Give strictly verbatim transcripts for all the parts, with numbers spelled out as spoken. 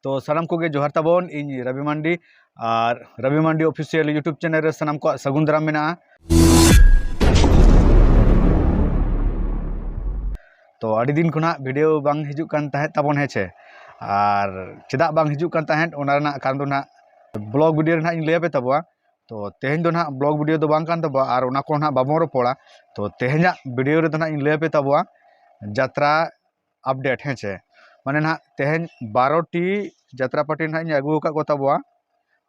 ᱛᱚ ᱥᱟᱱᱟᱢ ᱠᱚᱜᱮ ᱡᱚᱦᱟᱨ ᱛᱟᱵᱚᱱ, ᱤᱧ ᱨᱚᱵᱤ ᱢᱟᱱᱰᱤ᱾ ᱟᱨ ᱨᱚᱵᱤ ᱢᱟᱱᱰᱤ Official YouTube channel ᱨᱮ ᱥᱟᱱᱟᱢ ᱠᱚᱣᱟᱜ ᱥᱟᱹᱜᱩᱱ ᱫᱟᱨᱟᱢ ᱢᱮᱱᱟᱜᱼᱟ᱾ ᱛᱚ ᱟᱹᱰᱤ ᱫᱤᱱ ᱠᱷᱚᱱᱟᱜ video ᱵᱟᱝ ᱦᱤᱡᱩᱜ ᱠᱟᱱ ᱛᱟᱦᱮᱸᱫ ᱛᱟᱵᱚᱱ, ᱦᱮᱸ ᱪᱮ? ᱟᱨ ᱪᱮᱫᱟᱜ ᱵᱟᱝ ᱦᱤᱡᱩᱜ ᱠᱟᱱ ᱛᱟᱦᱮᱸᱫ, ᱚᱱᱟ ᱨᱮᱱᱟᱜ ᱠᱟᱨᱚᱱ ᱫᱚ ᱱᱟᱦᱟᱜ vlog video ᱨᱮ ᱱᱟᱦᱟᱜ ᱤᱧ ᱞᱟᱹᱭ ᱟᱯᱮ ᱛᱟᱵᱚᱣᱟ᱾ ᱛᱚ ᱛᱮᱦᱮᱧ ᱫᱚ ᱱᱟᱦᱟᱜ vlog video ᱫᱚ ᱵᱟᱝ ᱠᱟᱱ ᱛᱟᱵᱚᱣᱟ, ᱟᱨ ᱚᱱᱟ ᱠᱚ ᱱᱟᱦᱟᱜ ᱵᱟᱵᱚᱱ ᱨᱚᱯᱚᱲᱟ᱾ ᱛᱚ ᱛᱮᱦᱮᱧᱟᱜ video ᱨᱮᱫᱚ ᱱᱟᱦᱟᱜ ᱤᱧ ᱞᱟᱹᱭ ᱟᱯᱮ ᱛᱟᱵᱚᱣᱟ ᱡᱟᱛᱨᱟ update, ᱦᱮᱸ ᱪᱮ? ᱢᱟᱱᱮ ᱱᱟᱦᱟᱜ ᱛᱮᱦᱮᱧ ᱵᱟᱨᱚ ᱴᱤ ᱡᱟᱛᱨᱟ party ᱱᱟᱦᱟᱜ ᱤᱧ ᱟᱹᱜᱩ ᱟᱠᱟᱫ ᱠᱚ ᱛᱟᱵᱚᱣᱟ᱾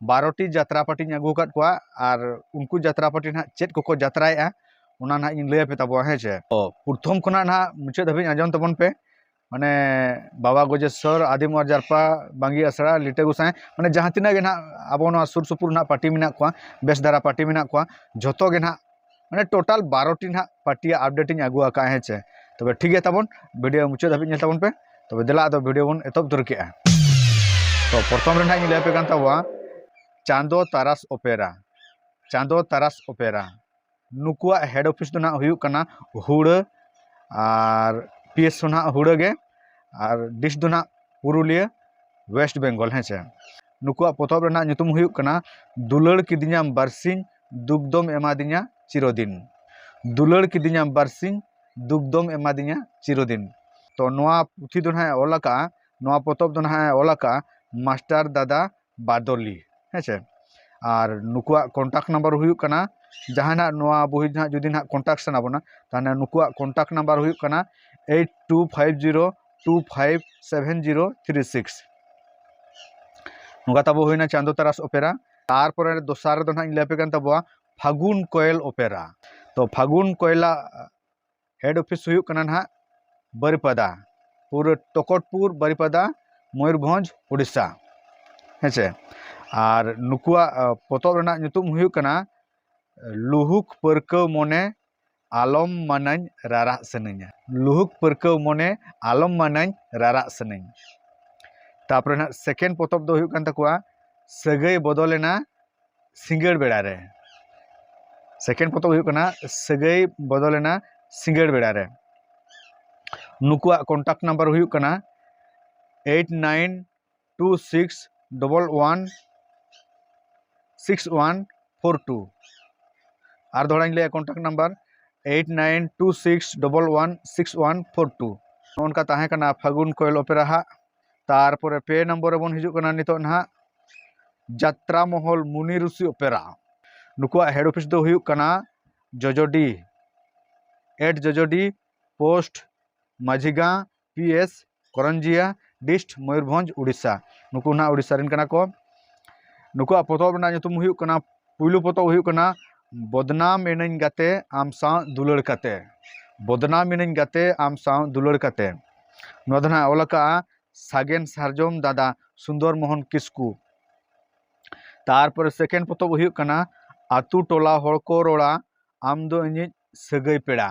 ᱵᱟᱨᱚ ᱴᱤ ᱡᱟᱛᱨᱟ partyᱧ ᱟᱹᱜᱩ ᱟᱠᱟᱫ ᱠᱚᱣᱟ, ᱟᱨ ᱩᱱᱠᱩ ᱡᱟᱛᱨᱟ party ᱱᱟᱦᱟᱜ ᱪᱮᱫ ᱠᱚᱠᱚ ᱡᱟᱛᱨᱟᱭᱮᱫᱼᱟ, ᱚᱱᱟ ᱱᱟᱦᱟᱜ ᱤᱧ ᱞᱟᱹᱭ ᱟᱯᱮ ᱛᱟᱵᱚᱣᱟ, ᱦᱮᱸ ᱪᱮ? ᱛᱚ ᱯᱨᱚᱛᱷᱚᱢ ᱠᱷᱚᱱᱟᱜ ᱱᱟᱦᱟᱜ ᱢᱩᱪᱟᱹᱫ ᱫᱷᱟᱹᱵᱤᱡ ᱟᱸᱡᱚᱢ ᱛᱟᱵᱚᱱ ᱯᱮ᱾ ᱢᱟᱱᱮ ᱵᱟᱵᱟ ᱜᱚᱡᱮᱥᱚᱨ, ᱟᱹᱫᱤᱢ ᱚᱣᱟᱨ ᱡᱟᱨᱯᱟ, ᱵᱟᱝᱜᱤ ᱟᱥᱲᱟ, ᱞᱤᱴᱟᱹ ᱜᱚᱸᱥᱟᱭ, ᱢᱟᱱᱮ ᱡᱟᱦᱟᱸ ᱛᱤᱱᱟᱹᱜ ᱜᱮ ᱱᱟᱦᱟᱜ ᱟᱵᱚ ᱱᱚᱣᱟ ᱥᱩᱨ ᱥᱩᱯᱩᱨ ᱱᱟᱦᱟᱜ party ᱢᱮᱱᱟᱜ ᱠᱚᱣᱟ, ᱵᱮᱥ ᱫᱷᱟᱨᱟ party ᱢᱮᱱᱟᱜ ᱠᱚᱣᱟ, ᱡᱷᱚᱛᱚ ᱜᱮ ᱱᱟᱦᱟᱜ, ᱢᱟᱱᱮ total ᱵᱟᱨᱚ ᱴᱤ ᱱᱟᱦᱟᱜ party update ᱤᱧ ᱟᱹᱜᱩ ᱟᱠᱟᱫᱼᱟ, ᱦᱮᱸ ᱪᱮ? ᱛᱚᱵᱮ ᱴᱷᱤᱠ ᱜᱮᱭᱟ ᱛᱟᱵᱚᱱ, video ᱢᱩᱪᱟᱹᱫ ᱫᱷᱟᱹᱵᱤᱡ ᱧᱮᱞ ᱛᱟᱵᱚᱱ ᱯᱮ᱾ ᱛᱚᱵᱮ ᱫᱮᱞᱟ ᱟᱫᱚ video ᱵᱚᱱ ᱮᱛᱚᱦᱚᱵ ᱩᱛᱟᱹᱨ ᱠᱮᱜᱼᱟ᱾ ᱛᱚ ᱯᱨᱚᱛᱷᱚᱢ ᱨᱮ ᱱᱟᱦᱟᱜ ᱤᱧ ᱞᱟᱹᱭ ᱟᱯᱮ ᱠᱟᱱ ᱛᱟᱵᱚᱣᱟ ᱪᱟᱸᱫᱚ ᱛᱟᱨᱟᱥ ᱚᱯᱮᱨᱟ᱾ ᱪᱟᱸᱫᱚ ᱛᱟᱨᱟᱥ ᱚᱯᱮᱨᱟ᱾ ᱱᱩᱠᱩᱣᱟᱜ head office ᱫᱚ ᱱᱟᱦᱟᱜ ᱦᱩᱭᱩᱜ ᱠᱟᱱᱟ ᱦᱩᱲᱟᱹ, ᱟᱨ PS ᱦᱚᱸ ᱱᱟᱦᱟᱜ ᱦᱩᱲᱟᱹ ᱜᱮ, ᱟᱨ district ᱫᱚ ᱱᱟᱦᱟᱜ ᱯᱩᱨᱩᱞᱤᱭᱟᱹ, West Bengal, ᱦᱮᱸ ᱪᱮ᱾ ᱱᱩᱠᱩᱣᱟᱜ ᱯᱚᱛᱚᱵ ᱨᱮᱱᱟᱜ ᱧᱩᱛᱩᱢ ᱦᱩᱭᱩᱜ ᱠᱟᱱᱟ ᱫᱩᱞᱟᱹᱲ ᱠᱤᱫᱤᱧᱟᱢ ᱵᱟᱨᱥᱤᱧ, ᱫᱩᱠ ᱫᱚᱢ ᱮᱢᱟᱫᱤᱧᱟ ᱪᱤᱨᱚᱫᱤᱱ᱾ ᱫᱩᱞᱟᱹᱲ ᱠᱤᱫᱤᱧᱟᱢ ᱵᱟᱨᱥᱤᱧ, ᱫᱩᱠ ᱫᱚᱢ ᱮᱢᱟᱫᱤᱧᱟ ᱪᱤᱨᱚᱫᱤᱱ᱾ ᱛᱚ ᱱᱚᱣᱟ ᱯᱩᱛᱷᱤ ᱫᱚ ᱱᱟᱦᱟᱜ ᱮ ᱚᱞ ᱟᱠᱟᱜᱼᱟ, ᱱᱚᱣᱟ ᱯᱚᱛᱚᱵ ᱫᱚ ᱱᱟᱦᱟᱜ ᱮ ᱚᱞ ᱟᱠᱟᱜᱼᱟ ᱢᱟᱥᱴᱟᱨ ᱫᱟᱫᱟ ᱵᱟᱫᱚᱞᱤ, ᱦᱮᱸ ᱪᱮ᱾ ᱟᱨ ᱱᱩᱠᱩᱣᱟᱜ contact number ᱦᱩᱭᱩᱜ ᱠᱟᱱᱟ, ᱡᱟᱦᱟᱸᱭ ᱱᱟᱦᱟᱜ ᱱᱚᱣᱟ ᱵᱳᱭ ᱱᱟᱦᱟᱜ ᱡᱩᱫᱤ ᱱᱟᱦᱟᱜ contact ᱥᱟᱱᱟ ᱵᱚᱱᱟ, ᱛᱟᱦᱚᱞᱮ ᱱᱩᱠᱩᱣᱟᱜ contact number ᱦᱩᱭᱩᱜ ᱠᱟᱱᱟ eight two five zero two five seven zero three six᱾ ᱱᱚᱝᱠᱟ ᱛᱟᱵᱚ ᱦᱩᱭᱱᱟ ᱪᱟᱸᱫᱚ ᱛᱟᱨᱟᱥ ᱚᱯᱮᱨᱟ᱾ ᱛᱟᱨᱯᱚᱨᱮ ᱫᱚᱥᱟᱨ ᱨᱮᱫᱚ ᱱᱟᱦᱟᱜ ᱤᱧ ᱞᱟᱹᱭ ᱟᱯᱮ ᱠᱟᱱ ᱛᱟᱵᱚᱣᱟ ᱯᱷᱟᱹᱜᱩᱱ ᱠᱚᱭᱮᱞ ᱚᱯᱮᱨᱟ᱾ ᱛᱚ ᱯᱷᱟᱹᱜᱩᱱ ᱠᱚᱭᱮᱞᱟᱜ head office ᱦᱩᱭᱩᱜ ᱠᱟᱱᱟ ᱱᱟᱦᱟᱜ ᱵᱟᱹᱨᱤᱯᱟᱫᱟ, ᱯᱩᱨᱟᱹ ᱴᱚᱠᱚᱴᱯᱩᱨ ᱵᱟᱹᱨᱤᱯᱟᱫᱟ, ᱢᱚᱭᱩᱨᱵᱷᱚᱸᱡᱽ, ᱳᱰᱤᱥᱟ, ᱦᱮᱸ ᱪᱮ᱾ ᱟᱨ ᱱᱩᱠᱩᱣᱟᱜ, ᱟ, ᱯᱚᱛᱚᱵ ᱨᱮᱱᱟᱜ ᱧᱩᱛᱩᱢ ᱦᱩᱭᱩᱜ ᱠᱟᱱᱟ ᱞᱩᱦᱩᱠ ᱯᱟᱹᱨᱠᱟᱹᱣ ᱢᱚᱱᱮ ᱟᱞᱚᱢ ᱢᱟᱱᱟᱧ ᱨᱟᱨᱟᱜ ᱥᱟᱱᱟᱧᱟ᱾ ᱞᱩᱦᱩᱠ ᱯᱟᱹᱨᱠᱟᱹᱣ ᱢᱚᱱᱮ ᱟᱞᱚᱢ ᱢᱟᱱᱟᱧ ᱨᱟᱨᱟᱜ ᱥᱟᱱᱟᱧ᱾ ᱛᱟᱯᱚᱨᱮ ᱱᱟᱦᱟᱜ second ᱯᱚᱛᱚᱵ ᱫᱚ ᱦᱩᱭᱩᱜ ᱠᱟᱱ ᱛᱟᱠᱚᱣᱟ ᱥᱟᱹᱜᱟᱹᱭ ᱵᱚᱫᱚᱞᱮᱱᱟ ᱥᱤᱸᱜᱟᱹᱲ ᱵᱮᱲᱟ ᱨᱮ᱾ Second ᱯᱚᱛᱚᱵ ᱦᱩᱭᱩᱜ ᱠᱟᱱᱟ ᱥᱟᱹᱜᱟᱹᱭ ᱵᱚᱫᱚᱞᱮᱱᱟ ᱥᱤᱸᱜᱟᱹᱲ ᱵᱮᱲᱟ ᱨᱮ᱾ ᱱᱩᱠᱩᱣᱟᱜ contact number ᱦᱩᱭᱩᱜ ᱠᱟᱱᱟ eight nine two six double one six one four two᱾ ᱟᱨ ᱫᱚᱦᱲᱟᱧ ᱞᱟᱹᱭᱟ, contact number eight nine two six double one six one four two᱾ ᱱᱚᱜᱼᱚ ᱱᱚᱝᱠᱟ ᱛᱟᱦᱮᱸ ᱠᱟᱱᱟ ᱯᱷᱟᱹᱜᱩᱱ ᱠᱚᱭᱮᱞ ᱚᱯᱮᱨᱟ ᱦᱟᱸᱜ᱾ ᱛᱟᱨᱯᱚᱨᱮ ᱯᱮ ᱱᱚᱢᱵᱚᱨ ᱨᱮᱵᱚᱱ ᱦᱤᱡᱩᱜ ᱠᱟᱱᱟ ᱱᱤᱛᱚᱜ ᱱᱟᱦᱟᱜ ᱡᱟᱛᱨᱟ ᱢᱚᱦᱚᱞ ᱢᱩᱱᱤ ᱨᱩᱥᱤ ᱚᱯᱮᱨᱟ᱾ ᱱᱩᱠᱩᱣᱟᱜ head office ᱫᱚ ᱦᱩᱭᱩᱜ ᱠᱟᱱᱟ ᱡᱚᱡᱚᱰᱤ, at ᱡᱚᱡᱚᱰᱤ, post ᱢᱟᱹᱡᱷᱤᱜᱟᱸ, P S ᱠᱚᱨᱚᱧᱡᱤᱭᱟ, district Mayurbhanj, Odisha. ᱱᱩᱠᱩ ᱱᱟᱦᱟᱜ ᱩᱲᱤᱥᱥᱟ ᱨᱮᱱ ᱠᱟᱱᱟ ᱠᱚ᱾ ᱱᱩᱠᱩᱣᱟᱜ ᱯᱚᱛᱚᱵ ᱨᱮᱱᱟᱜ ᱧᱩᱛᱩᱢ ᱦᱩᱭᱩᱜ ᱠᱟᱱᱟ, ᱯᱩᱭᱞᱩ ᱯᱚᱛᱚᱵ ᱦᱩᱭᱩᱜ ᱠᱟᱱᱟ ᱵᱚᱫᱱᱟᱢ ᱮᱱᱟᱹᱧ ᱜᱟᱛᱮ ᱟᱢ ᱥᱟᱶ ᱫᱩᱞᱟᱹᱲ ᱠᱟᱛᱮ᱾ ᱵᱚᱫᱱᱟᱢ ᱮᱱᱟᱹᱧ ᱜᱟᱛᱮ ᱟᱢ ᱥᱟᱶ ᱫᱩᱞᱟᱹᱲ ᱠᱟᱛᱮ᱾ ᱱᱚᱣᱟ ᱫᱚ ᱱᱟᱦᱟᱜ ᱚᱞ ᱟᱠᱟᱜᱼᱟ ᱥᱟᱜᱮᱱ ᱥᱟᱨᱡᱚᱢ ᱫᱟᱫᱟ ᱥᱩᱱᱫᱚᱨ ᱢᱳᱦᱚᱱ ᱠᱤᱥᱠᱩ᱾ ᱛᱟᱨᱯᱚᱨᱮ second ᱯᱚᱛᱚᱵ ᱦᱩᱭᱩᱜ ᱠᱟᱱᱟ ᱟᱛᱩ ᱴᱚᱞᱟ ᱦᱚᱲ ᱠᱚ ᱨᱚᱲᱟ, ᱟᱢ ᱫᱚ ᱤᱧᱤᱡ ᱥᱟᱹᱜᱟᱹᱭ ᱯᱮᱲᱟ᱾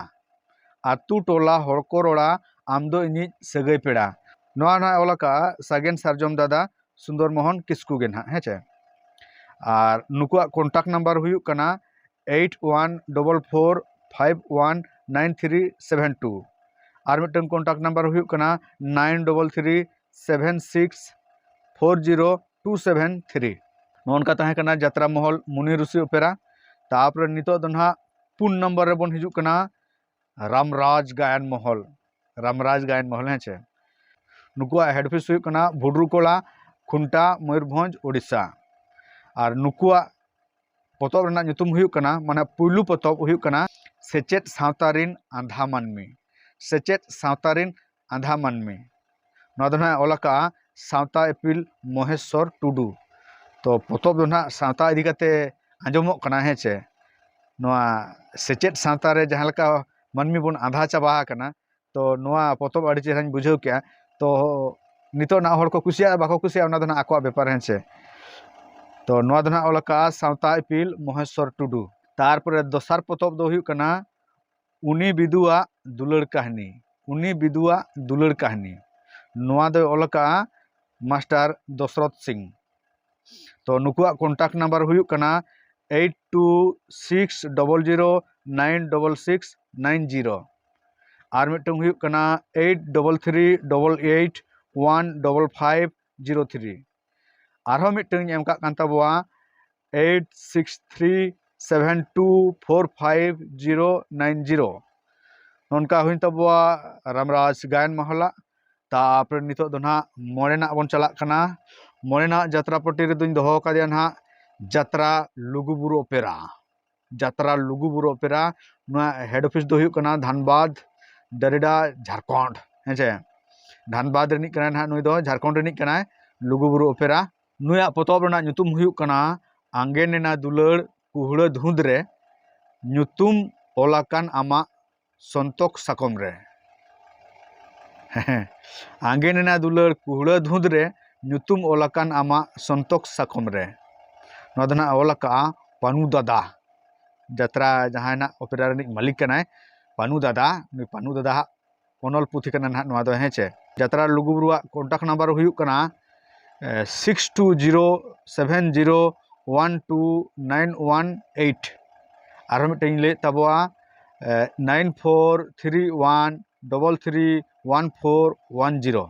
ᱟᱛᱩ ᱴᱚᱞᱟ ᱦᱚᱲ ᱠᱚ ᱨᱚᱲᱟ, ᱟᱢ ᱫᱚ ᱤᱧᱤᱡ ᱥᱟᱹᱜᱟᱹᱭ ᱯᱮᱲᱟ᱾ ᱱᱚᱣᱟ ᱱᱟᱦᱟᱜ ᱚᱞ ᱟᱠᱟᱜᱼᱟ ᱥᱟᱜᱮᱱ ᱥᱟᱨᱡᱚᱢ ᱫᱟᱫᱟ ᱥᱩᱱᱫᱚᱨ ᱢᱳᱦᱚᱱ ᱠᱤᱥᱠᱩ ᱜᱮ ᱱᱟᱦᱟᱜ, ᱦᱮᱸ ᱪᱮ᱾ ᱟᱨ ᱱᱩᱠᱩᱣᱟᱜ contact number ᱦᱩᱭᱩᱜ ᱠᱟᱱᱟ eight one double four five one nine three seven two᱾ ᱟᱨ ᱢᱤᱫᱴᱟᱝ contact number ᱦᱩᱭᱩᱜ ᱠᱟᱱᱟ nine double three seven six four zero two seven three᱾ ᱱᱚᱜᱼᱚ ᱱᱚᱝᱠᱟ ᱛᱟᱦᱮᱸ ᱠᱟᱱᱟ ᱡᱟᱛᱨᱟ ᱢᱚᱦᱚᱞ ᱢᱩᱱᱤ ᱨᱩᱥᱤ ᱚᱯᱮᱨᱟ᱾ ᱛᱟᱨᱯᱚᱨᱮ ᱱᱤᱛᱚᱜ ᱫᱚ ᱱᱟᱦᱟᱜ ᱯᱩᱱ ᱱᱚᱢᱵᱚᱨ ᱨᱮᱵᱚᱱ ᱦᱤᱡᱩᱜ ᱠᱟᱱᱟ ᱨᱟᱢᱨᱟᱡᱽ ᱜᱟᱭᱟᱱ ᱢᱚᱦᱚᱞ᱾ ᱨᱟᱢᱨᱟᱡᱽ ᱜᱟᱭᱟᱱ ᱢᱚᱦᱚᱞ, ᱦᱮᱸ ᱪᱮ᱾ ᱱᱩᱠᱩᱣᱟᱜ head office ᱦᱩᱭᱩᱜ ᱠᱟᱱᱟ ᱵᱷᱩᱰᱨᱩᱠᱚᱞᱟ, ᱠᱷᱩᱱᱴᱟ, ᱢᱚᱭᱩᱨᱵᱷᱚᱸᱡᱽ, ᱳᱰᱤᱥᱟ᱾ ᱟᱨ ᱱᱩᱠᱩᱣᱟᱜ ᱯᱚᱛᱚᱵ ᱨᱮᱱᱟᱜ ᱧᱩᱛᱩᱢ ᱦᱩᱭᱩᱜ ᱠᱟᱱᱟ, ᱢᱟᱱᱮ ᱯᱩᱭᱞᱩ ᱯᱚᱛᱚᱵ ᱦᱩᱭᱩᱜ ᱠᱟᱱᱟ ᱥᱮᱪᱮᱫ ᱥᱟᱶᱛᱟ ᱨᱤᱱ ᱟᱸᱫᱷᱟ ᱢᱟᱹᱱᱢᱤ᱾ ᱥᱮᱪᱮᱫ ᱥᱟᱶᱛᱟ ᱨᱤᱱ ᱟᱸᱫᱷᱟ ᱢᱟᱹᱱᱢᱤ᱾ ᱱᱚᱣᱟ ᱫᱚ ᱱᱟᱦᱟᱜ ᱚᱞ ᱟᱠᱟᱜᱼᱟ ᱥᱟᱶᱛᱟ ᱤᱯᱤᱞ ᱢᱚᱦᱮᱥᱥᱚᱨ ᱴᱩᱰᱩ᱾ ᱛᱚ ᱯᱚᱛᱚᱵ ᱫᱚ ᱱᱟᱦᱟᱜ ᱥᱟᱶᱛᱟ ᱤᱫᱤ ᱠᱟᱛᱮ ᱟᱸᱡᱚᱢᱚᱜ ᱠᱟᱱᱟ, ᱦᱮᱸ ᱪᱮ᱾ ᱱᱚᱣᱟ ᱥᱮᱪᱮᱫ ᱥᱟᱶᱛᱟ ᱨᱮ ᱡᱟᱦᱟᱸ ᱞᱮᱠᱟ ᱢᱟᱹᱱᱢᱤ ᱵᱚᱱ ᱟᱸᱫᱷᱟ ᱪᱟᱵᱟ ᱟᱠᱟᱱᱟ, ᱛᱚ ᱱᱚᱣᱟ ᱯᱚᱛᱚᱵ ᱟᱹᱰᱤ ᱪᱮᱦᱨᱟᱧ ᱵᱩᱡᱷᱟᱹᱣ ᱠᱮᱜᱼᱟ᱾ ᱛᱚ ᱱᱤᱛᱚᱜ ᱱᱟᱜ ᱦᱚᱲ ᱠᱚ ᱠᱩᱥᱤᱭᱟᱜᱼᱟ, ᱵᱟᱠᱚ ᱠᱩᱥᱤᱭᱟᱜᱼᱟ, ᱚᱱᱟ ᱫᱚ ᱱᱟᱜ ᱟᱠᱚᱣᱟᱜ ᱵᱮᱯᱟᱨ, ᱦᱮᱸ ᱪᱮ᱾ ᱛᱚ ᱱᱚᱣᱟ ᱫᱚ ᱱᱟᱜ ᱚᱞ ᱟᱠᱟᱜᱼᱟ ᱥᱟᱶᱛᱟ ᱤᱯᱤᱞ ᱢᱚᱦᱮᱥᱥᱚᱨ ᱴᱩᱰᱩ᱾ ᱛᱟᱨᱯᱚᱨᱮ ᱫᱚᱥᱟᱨ ᱯᱚᱛᱚᱵ ᱫᱚ ᱦᱩᱭᱩᱜ ᱠᱟᱱᱟ ᱩᱱᱤ ᱵᱤᱫᱩᱣᱟᱜ ᱫᱩᱞᱟᱹᱲ ᱠᱟᱹᱦᱱᱤ᱾ ᱩᱱᱤ ᱵᱤᱫᱩᱣᱟᱜ ᱫᱩᱞᱟᱹᱲ ᱠᱟᱹᱦᱱᱤ᱾ ᱱᱚᱣᱟ ᱫᱚᱭ ᱚᱞ ᱟᱠᱟᱜᱼᱟ ᱢᱟᱥᱴᱟᱨ ᱫᱚᱥᱨᱚᱛᱷ ᱥᱤᱝ᱾ ᱛᱚ ᱱᱩᱠᱩᱣᱟᱜ contact number ᱦᱩᱭᱩᱜ ᱠᱟᱱᱟ eight two six double zero nine double six nine zero᱾ ᱟᱨ ᱢᱤᱫᱴᱟᱝ ᱦᱩᱭᱩᱜ ᱠᱟᱱᱟ eight double three double eight one double five zero three. ᱟᱨᱦᱚᱸ ᱢᱤᱫᱴᱟᱝ ᱤᱧ ᱮᱢ ᱠᱟᱜ ᱠᱟᱱ ᱛᱟᱵᱚᱣᱟ eight six three seven two four five zero nine zero. ᱱᱚᱝᱠᱟ ᱦᱩᱭᱮᱱ ᱛᱟᱵᱚᱣᱟ ᱨᱟᱢᱨᱟᱡᱽ ᱜᱟᱭᱟᱱ ᱢᱟᱦᱟᱞᱟ᱾ ᱛᱟᱨᱯᱚᱨᱮ ᱱᱤᱛᱚᱜ ᱫᱚ ᱱᱟᱦᱟᱜ ᱢᱚᱬᱮᱱᱟᱜ ᱵᱚᱱ ᱪᱟᱞᱟᱜ ᱠᱟᱱᱟ᱾ ᱢᱚᱬᱮᱱᱟᱜ ᱡᱟᱛᱨᱟ ᱯᱟᱹᱴᱤ ᱨᱮᱫᱚᱧ ᱫᱚᱦᱚ ᱟᱠᱟᱫᱮᱭᱟ ᱱᱟᱦᱟᱜ ᱡᱟᱛᱨᱟ ᱞᱩᱜᱩᱵᱩᱨᱩ ᱚᱯᱮᱨᱟ᱾ ᱡᱟᱛᱨᱟ ᱞᱩᱜᱩᱵᱩᱨᱩ ᱚᱯᱮᱨᱟ, ᱱᱚᱣᱟ ᱦᱮᱰ ᱚᱯᱷᱤᱥ ᱫᱚ ᱦᱩᱭᱩᱜ ᱠᱟᱱᱟ ᱫᱷᱟᱱᱵᱟᱫᱽ, ᱫᱟᱨᱤᱰᱟ, ᱡᱷᱟᱲᱠᱷᱚᱸᱰ᱾ ᱦᱮᱸ ᱪᱮ, ᱫᱷᱟᱱᱵᱟᱫᱽ ᱨᱤᱱᱤᱡ ᱠᱟᱱᱟᱭ ᱱᱟᱦᱟᱜ ᱱᱩᱭ ᱫᱚ, ᱡᱷᱟᱲᱠᱷᱚᱸᱰ ᱨᱤᱱᱤᱡ ᱠᱟᱱᱟᱭ᱾ ᱞᱩᱜᱩᱵᱩᱨᱩ ᱚᱯᱮᱨᱟ, ᱱᱩᱭᱟᱜ ᱯᱚᱛᱚᱵ ᱨᱮᱱᱟᱜ ᱧᱩᱛᱩᱢ ᱦᱩᱭᱩᱜ ᱠᱟᱱᱟ ᱟᱸᱜᱮᱱ ᱮᱱᱟ ᱫᱩᱞᱟᱹᱲ ᱠᱩᱦᱲᱟᱹ ᱫᱷᱩᱸᱫᱽ ᱨᱮ, ᱧᱩᱛᱩᱢ ᱚᱞ ᱟᱠᱟᱱ ᱟᱢᱟᱜ ᱥᱚᱱᱛᱚᱠ ᱥᱟᱠᱚᱢ ᱨᱮ᱾ ᱟᱸᱜᱮᱱ ᱮᱱᱟ ᱫᱩᱞᱟᱹᱲ ᱠᱩᱦᱲᱟᱹ ᱫᱷᱩᱸᱫᱽ ᱨᱮ, ᱧᱩᱛᱩᱢ ᱚᱞ ᱟᱠᱟᱱ ᱟᱢᱟᱜ ᱥᱚᱱᱛᱚᱠ ᱥᱟᱠᱚᱢ ᱨᱮ᱾ ᱱᱚᱣᱟ ᱫᱚ ᱱᱟᱦᱟᱜ ᱚᱞ ᱟᱠᱟᱜᱼᱟ ᱯᱟᱹᱱᱩ ᱫᱟᱫᱟ᱾ ᱡᱟᱛᱨᱟ ᱡᱟᱦᱟᱸᱭ ᱱᱟᱦᱟᱜ ᱚᱯᱮᱨᱟ ᱨᱤᱱᱤᱡ ᱢᱟᱹᱞᱤᱠ ᱠᱟᱱᱟᱭ, ᱯᱟᱹᱱᱩ ᱫᱟᱫᱟ, ᱱᱩᱭ ᱯᱟᱹᱱᱩ ᱫᱟᱫᱟ ᱦᱟᱜ ᱚᱱᱚᱞ ᱯᱩᱛᱷᱤ ᱠᱟᱱᱟ ᱱᱟᱦᱟᱜ ᱱᱚᱣᱟ ᱫᱚ, ᱦᱮᱸ ᱪᱮ᱾ ᱡᱟᱛᱨᱟ ᱞᱩᱜᱩᱵᱩᱨᱩᱣᱟᱜ contact number ᱦᱩᱭᱩᱜ ᱠᱟᱱᱟ six two zero seven zero one two nine one eight᱾ ᱟᱨᱦᱚᱸ ᱢᱤᱫᱴᱮᱱ ᱤᱧ ᱞᱟᱹᱭᱮᱫ ᱛᱟᱵᱚᱣᱟ, nine four three one double three one four one zero᱾